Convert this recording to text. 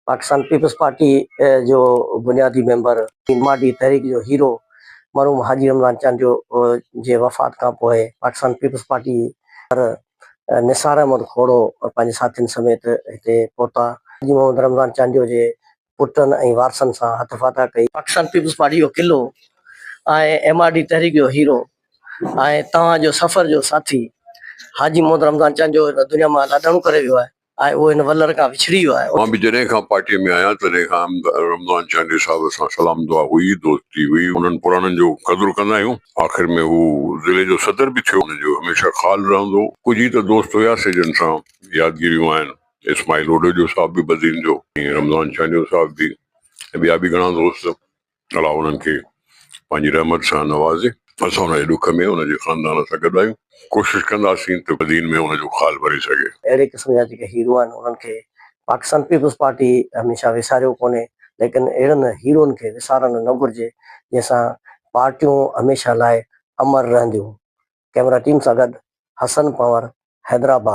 Pakistan peoples party جو بنيادي member M R D تحريڪ جو هيرو مرحوم حاجي رمضان چانڊيو جي وفات کان پوء پاڪستان پيپلز پارٽي نثار احمد کوڙو پنهنجي ساٿين سميت هتي پهتا. حاجي محمد رمضان چانڊيو جي پٽن ۽ وارثن سان هٿ فاتحه ڪئي. پاڪستان پيپلز پارٽي جو قلعو ۽ ايم آر ڊي تحريڪ جو هيرو ۽ توهان جو سفر جو ساٿي حاجي محمد رمضان چانڊيو هن دنيا مان لاڏاڻو ڪري ويو آهي ۽ اهو هن ولر کان وڇڙي ويو آهي. مان به جڏهن کان پارٽيء ۾ آهيان تڏهن کان رمضان چانڊيو صاحب سان سلام دعا هئي، دوستي هئي، انهن پراڻن جو قدر ڪندا آهيون. آخر ۾ هو ضلعي جو صدر به ٿيو، ان جو هميشه خال رهندو. ڪجهه ئي ته دوست هياسي جن سان يادگيريون آهن، اسماعيل اوڍوجو صاحب به بدين جو ۽ رمضان چانڊيو صاحب به ۽ ٻيا به گهڻا دوست. الله انهن کي پنهنجي رحمت سان نوازي. اسان ان جي ڏک ۾ ان جي خاندان سان گڏ آهيون. ڪوشش ڪنداسين ته بدين ۾ ان جو خال ڀري سگهي. اهڙي قسم جا جيڪي هيرو آهن انهن کي پاڪستان پيپلز پارٽي هميشه وساريو ڪونهي ليڪن اهڙن هيرون کي وسارڻ نه گهرجي جنهن سان پارٽيون هميشه لاء امر رهنديون. ڪئميرا ٽيم سان گڏ حسن پنهور حيدرآباد.